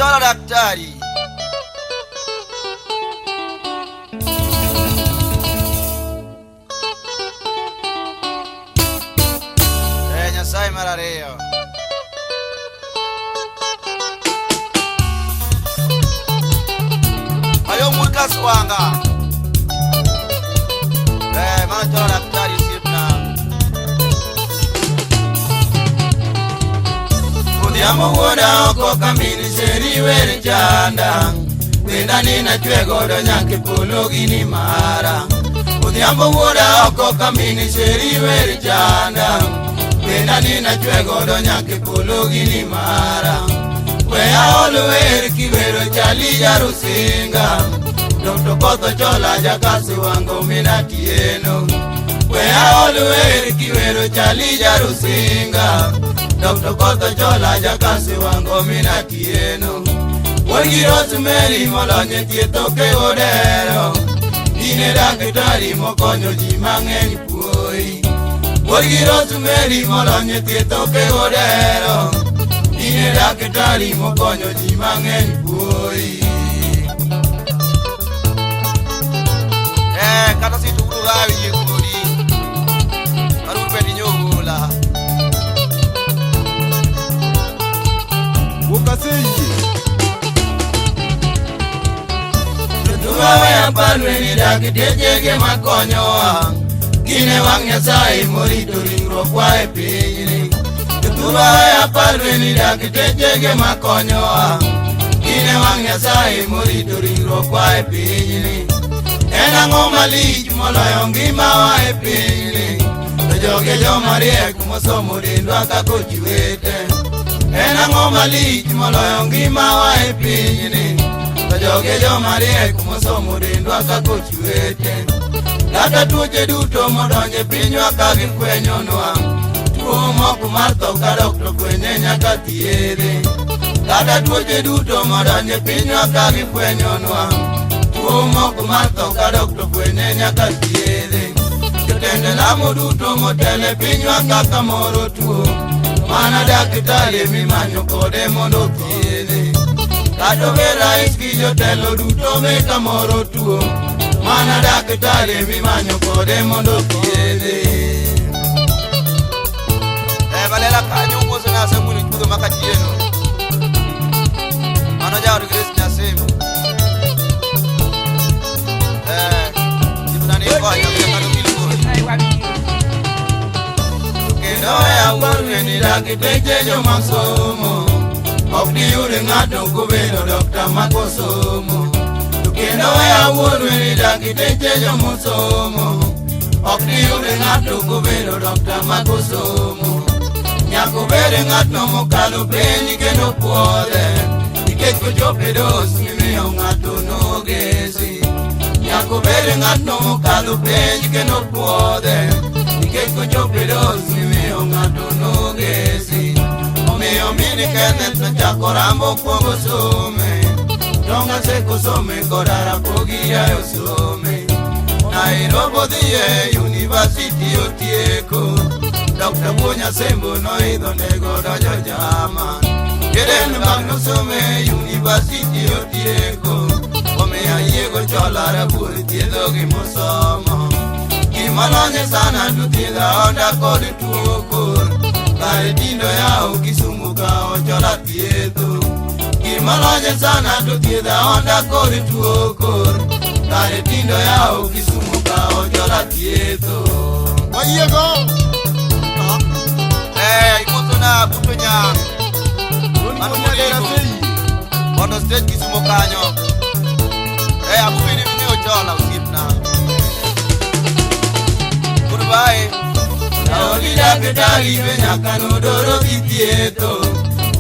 Chola daktari. Nyasaye mar ariyo. Ayo Murkas wanga. Mano Chola daktari osiepna. Odhiambo wuoda oko kamini sheri wer chanda. Wenda nina chwe godo nyaka e polo gini mara. Odhiambo wuoda oko kamini sheri wer chanda. Wenda nina chwe godo nyaka e polo gini mara. We aol wer kiwero chali jarusinga. Dr. Kotho Chola jakasi wango mina tieno. We aol wer kiwero chali jarusinga. Dr. Kotho Chola jakasi wango mina tieno. Wuon Rosemary molony e thieth oke odero. In e daktari mokonyo ji mang'eny puoyi. Wuon Rosemary molony e thieth oke odero. In e daktari mokonyo ji mang'eny puoyi. Kata situguru gawi yie kodi. Arur bedi nyogola. Wokaseyie. Jothurwa we aparwe ni daktechege makonyowa. Gin e wang' Nyasaye morito ringruokwa e pinyni. Jothurwa we aparwe ni daktechege makonyowa. Gin e wang' Nyasaye morito ringruokwa e pinyni. En ang'o malich moloyo ngimawa e pinyni? To joge joma riek mosomo dendwa kaka ochiwete. En ang'o malich moloyo ngimawa e pinyni? To joge joma riek mosomo dendwa kaka ochiwete. Kata tuoche duto modonjo e pinywa ka gifwenyonwa. Tuo moko mar tho ka dokta fwenye nyaka thiedhe. Kata tuoche duto modonjo e pinywa ka gifwenyonwa. Tuo moko mar tho ka dokta fwenye nyaka thiedhe. Jotend lamo duto motelo e pinywa kaka moro tuo. Mana daktari emimanyo kode mondo othiedhe. Kata obed rais gi jotelo duto be kamoro tuo. Mana daktari emimanyo kode mondo othiedhe. Balela kanyo umoso na Samuel Chudo makatieno. Mano jaod Grace Nyasembo. Jipnani konyo kaka milko. Kendo we awarwe ni dakteche joma somo. Ok diyud ng'ato kobedo dokta makosomo. To kendo we awuorwe ni dakteche joma somo. Ok diyud ng'ato kobedo dokta makosomo. Nyaka obed ng'atno mokalo penj kendo puodhe. Nikech kochopo e dos mimiyo ng'ato nogesi. Nyaka obed ng'atno mokalo penj kendo puodhe. Nikech kochopo e dos mimiyo ng'ato nogesi. Omiyo min Kenneth nochako rambo kuongo some. Tonga seko some koda Rapogi ae osome. Nairobi odhiye university otieko. Dr. Buonya Sembo noidho ndege odonjo Jerman. Edinburgh nosome university otieko. Omiyo ayiego Chola rabuor thiedho gimosomo. Gima sana to thiedho ahonda kod tuo kor. Kare tindo yawo Kisumu ka Ochola thiedho. Gima sana to thiedho ahonda kod tuo kor. Kare tindo yawo Kisumu ka Ochola thiedho. Wayiego. Imoso na Buto Nyang. Mano Modeko. Mondo stage Kisumu kanyo. Abu bende ming'eyo Chola osiepna. Goodbye. Jaodi daktari be nyaka nodoro dhi thietho.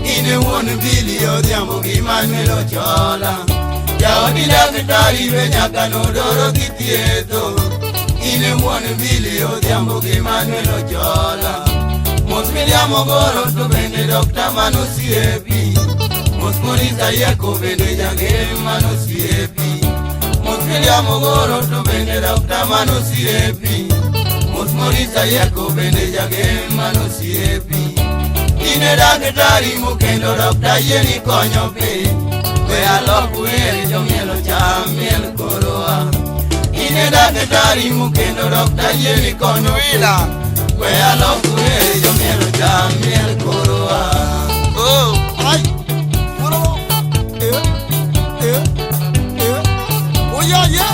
In e wuon Bili Odhiambo gi Manuel Ochola. Jaodi daktari be nyaka nodoro dhi thietho. In e wuon Bili Odhiambo gi Manuel Ochola. Mos William Ogoro to bende dokta manosiepi. Mos Maurice Ayieko bende jagem manosiepi. Mos William Ogoro to bende dokta manosiepi. Mos Maurice Ayieko bende jagem manosiepi. In e daktari mokendo dokta yieni konyo piny. We alok wer jomielo cham miel koroa. Ine daktari mukendo dokta yieni konyo Wila. We alok wer jomielo cham miel koroa. Oh. Ai. Moro. Eh. Eh. Eh. Oya ye.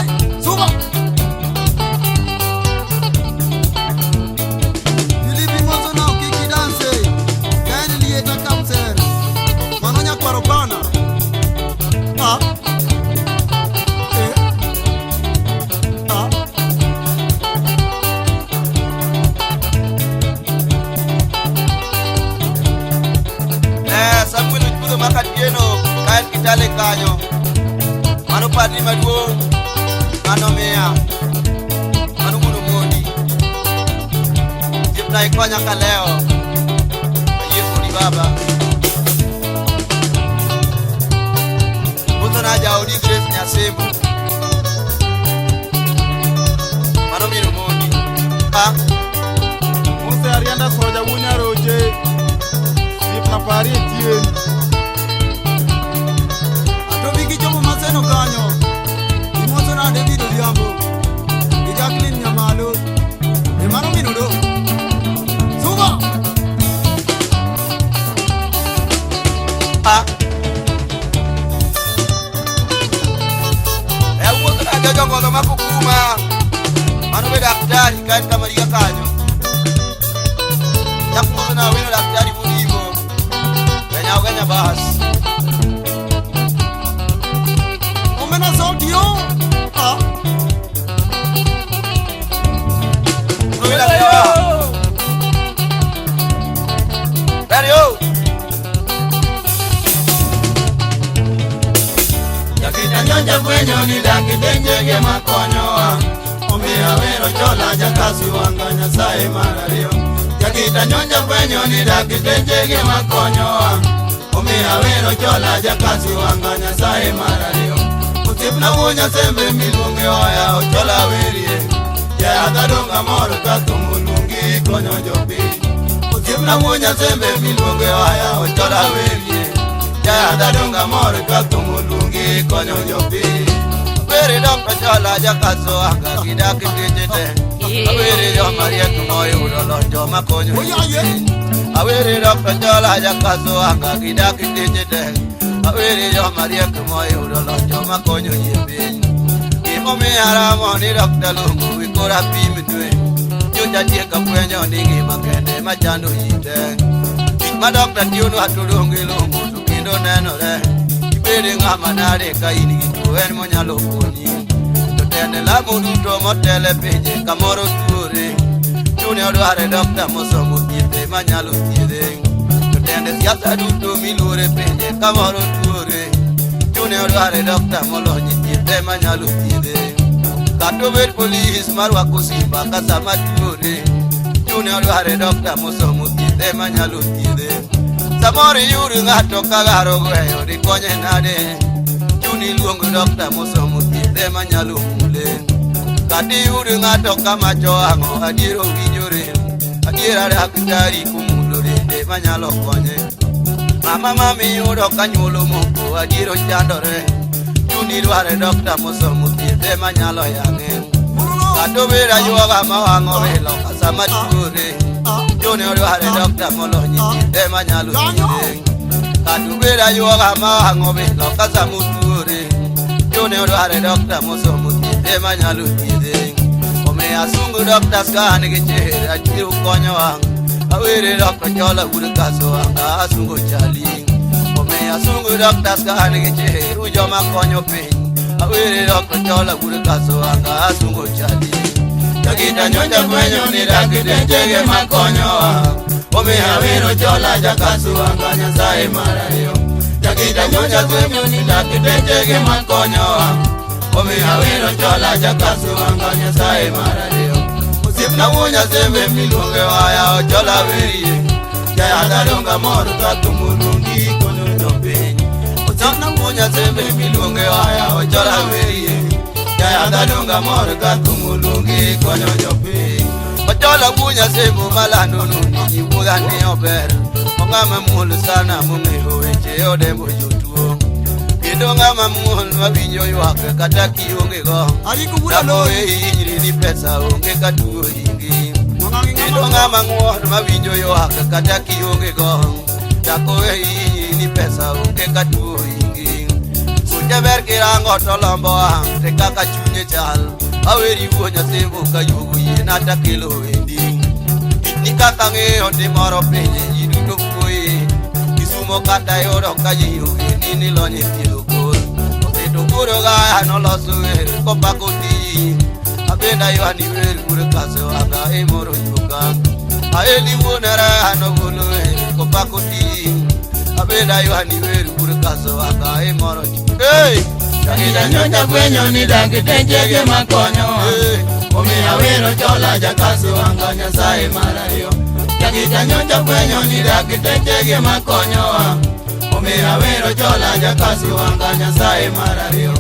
Suba. Filipi mozo na ukiki dance. Kaeni lieta kamser. Manonya kwaro bana. Ah. Eh. Ah. Eh, Samuel Ochuodho ma Katieno ka en Kitale kanyo. Mano padri maduong' mano miya. Mano wuon Omondi. Osiepna ikonya kaleo. Ayie kodi baba. Wuothona jaodi Grace Nyasembo. Mano min Omondi. Ah. Mose Arianda Soja wunya roche. Siepna parie chien. Atobi gichopo Maseno kanyo. Imoso na David Odhiambo. Gi Jacqueline Nyamalo. E mano min Odo. Suba. Ah. E awuotho na jojongodho ma Kakuma. Mano be daktari ka en Kamariga kanyo. Japuonj na weno daktari Mudigo. Kenya Kenya bas. Omena sauti yo. Ah. Wila lewa. Dario. Jakita nyonja fwenyo ni dakitenjege makonyowa. Omiyo awero chola jakasi wanga Nyasaye mar ariyo. Jakita nyonja fwenyo ni dakitenjege makonyowa. Omiyo awero chola jakasi wanga Nyasaye mar ariyo. Osiepna wuo Nyasembe miluonge oya ochola werie. Jayadha donga moro ka thum oluongi konyo jopiny. Osiepna wuo Nyasembe miluonge oya ochola werie. Jayadha donga moro ka thum oluongi konyo jopiny. Awere Dr. Chola jakaso anga gi dakiteche te. Awere joma riek moyudo lony joma konyo Oya ye. Awere Dr. Chola jakaso anga gi dakiteche te. Awere joma riek moyudo lony joma konyo ji e piny. Gimomiyo aramo ni Dr. Lungu wikora pim dwe. Nyocha tieko fwenyo ni ngima kende machando ji te. Tich ma Dr. tiyonwa to donge long'o to kendo nenore. Ibede ng'ama nade ka in gi tuo en monyalo konyi. Jotend lamo duto motelo e pinje kamoro tuore. Chune odware dokta mosomo thieth manyalo thiedhe. Jotend siasa duto miluoro e pinje kamoro tuore. Chune odware dokta molony e thieth manyalo thiedhe. Kata obed polis marwako simba ka sama tuore. Chune odware dokta mosomo thieth manyalo thiedhe. Samoro iyud ng'ato ka garo gweyo dikonye nade. Chuni iluongo dokta mosomo thieth manyalo mule. Kata iyud ng'ato ka macho ang'o adier owinjore. Adiera daktari komulo dende manyalo konye. Mama mamiyudo ka nyuolo moko adier ochandore. Chuni dware dokta mosomo thieth manyalo yang'e. Kata obed ayuoga mawang'o welo ka sama tuore. Chune odware dokta molony e thieth manyalo thiedhe. Kata obed ayuoga mawang'o welo ka sama otuore. Chune odware dokta mosomo thieth manyalo thiedhe. Omiyo asungu doctors ka nigi chir adier ukonyowa. Awere Dr. Chola wuod Kaso anga asungo chali. Omiyo asungu doctors ka nigi chir ujoma konyo piny. Awere Dr. Chola wuod Kaso anga asungo chali. Jakita nyonja fwenyo ni dakitenjege makonyowa. Omiyo awero chola jakasi wanga Nyasaye mar ariyo. Jakita nyonja fwenyo ni dakitenjege makonyowa. Omiyo awero chola jakasi wanga Nyasaye mar ariyo. Osiepna wuo Nyasembe miluonge oya ochola werie. Jayadha donga moro ka thum oluongi konyo jopiny. Osiepna wuo Nyasembe miluonge oya ochola werie. Jayadha donga moro ka thum oluongi konyo jopiny. Ochola wuo Nyasembo malando nuni ji wuodha ni ober. Ong'ama muol sana mong'eyo weche odembo jotuo. Kendo ng'ama muol mawinjo ywak kata kionge go. Ariko wuod Aloi. Hinyri ni pesa onge katuo hingi. Kendo ng'ama ng'uon mawinjo ywak kata kionge go. Chako hinyri ni pesa onge katuo hingi. Suche ber kirango to lombo ang' te kaka chunye chal. Aweri wuo nyasembo ka yuogo yiena takelo wendi. Ni kaka ng'eyo timoro pinje ji duto puoye. Kisumo kata yudo ka ji ogeni ni lony e pielo kor. Oseto koro gaya noloso wer kopako tiji. Abenda ywani wer gur kaso anga imoro nyuka. Aeli wuon raha nogolo wer kopako tiji. Abenda ywani wer gur kaso anga imoro nyuka. Hey! Dakita nyocha fwenyo ni dakitechege makonyowa. Omiyo awero chola jakaso anga Nyasaye mar ariyo. Dakita nyocha fwenyo ni dakitechege makonyowa. Omiyo awero chola jakaso anga Nyasaye mar ariyo.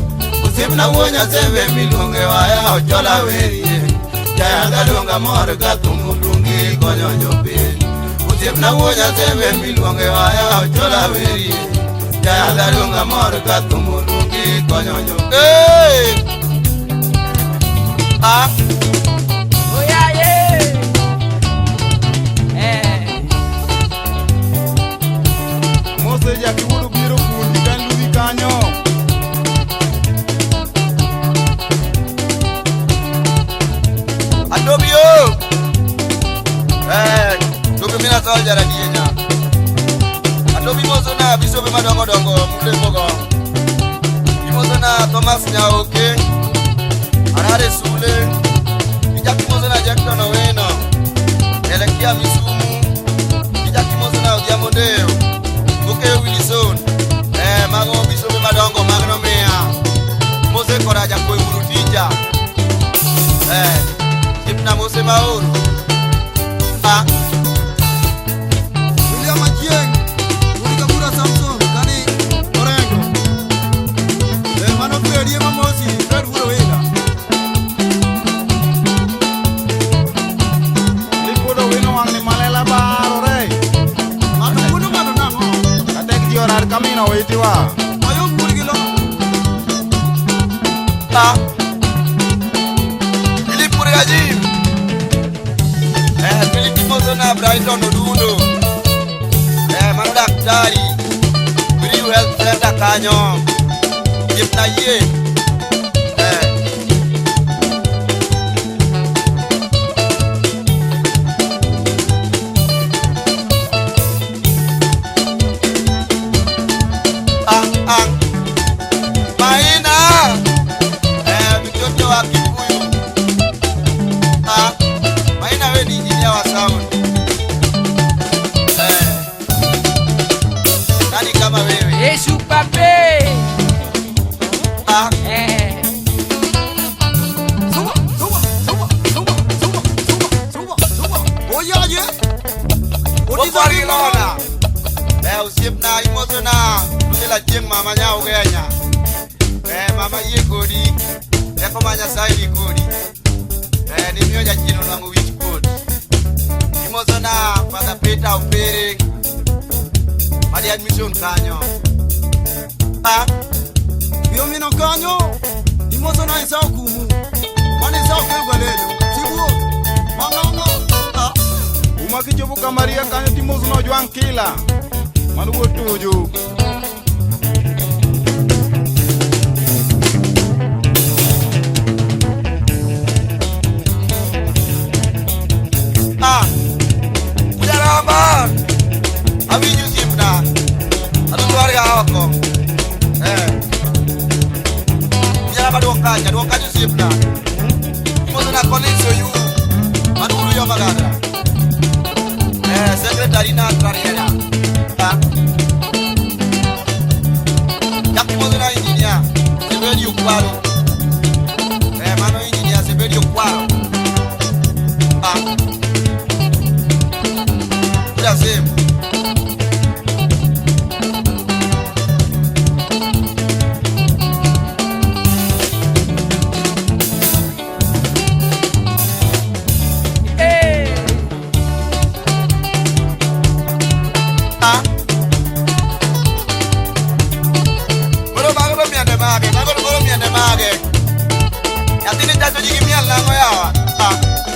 Osiepna wuo Nyasembe miluonge waya ochola werie. Jayanga luonga mor ka thum oluongi konyo jopiny. Osiepna wuo Nyasembe miluonge waya ochola werie. Jayanga luonga mor ka thum oluongi konyo jopiny. Hey! Ah! Mose jakiwuodo biro fundi ka luwi kanyo. Adobio! Eh, dobi mina soldier adienya. Adobi moso na bisobe madongo dongo mulembogo. Imoso na Thomas Nyaoke. Arare Sule. Ijaki moso na Jackson Oweno. Elekia Misumu. Ijaki moso na Odhiambo Deo. Oke Wilson. Eh, mago bisobe madongo magno mea. Mose koraja kwe urutija. Eh, Jipna Mose Maoro. Ah. William Achieng. Wuod Kabura Samson kani Orengo. Mano Fred ema mosi, Fred wuod Owila. Lipod Owino wang' ni malela barore. Ng'ato wuondo ng'ato nang'o? Katek ji orar kamino owitiwa. Mayom wuod gi lo. Ah. Philip Purgajim. Eh, Philip Mosona Brighton Odundo. Eh, mano daktari. Briu Health Center kanyo. Jipna yie. Eh. Ah, ah. Maina. Eh, mtoto wa Kikuyu. Ah, Maina we ni engineer wa sound. Eh. Nani kama wewe? Yesu pape. Ah. Eh. Suba, suba, suba, suba, suba, suba, suba, suba. Oya ye. Okwari lona. Eh, osiepna imosona. Lusela chieng' mama nyao Kenya. Eh, mama yie kodi. Teko ma Nyasaye ni kodi. Eh, nimiyo jachien onwang'o wich kuot. Imosona Father Peter Opere. Madi admission kanyo. Ah, Biyo mino kanyo. Imoso na Esau kumu. Mane Esau kel gwalelo. Sibuo. Mang'ang'o. Ah. Uma kichopo Kamaria kanyo timoso na Ojwang' Kila. Mano wuod Tuju. Ah. Ujaramba. Awinjo osiepna. Adwa ga oko. Eh. Ujaramba duok kacha, duok kacha osiepna. Imoso na Collins Oyu. Mano uru yo Magadra. Eh, secretary na Trariera. Ah. Jack imoso na engineer. Sebedi Okwaro. Eh, mano engineer Sebedi Okwaro. Ah. Uja same. Eh. Ah. Koro mago To ji gimiel nang'o yawa? Ah.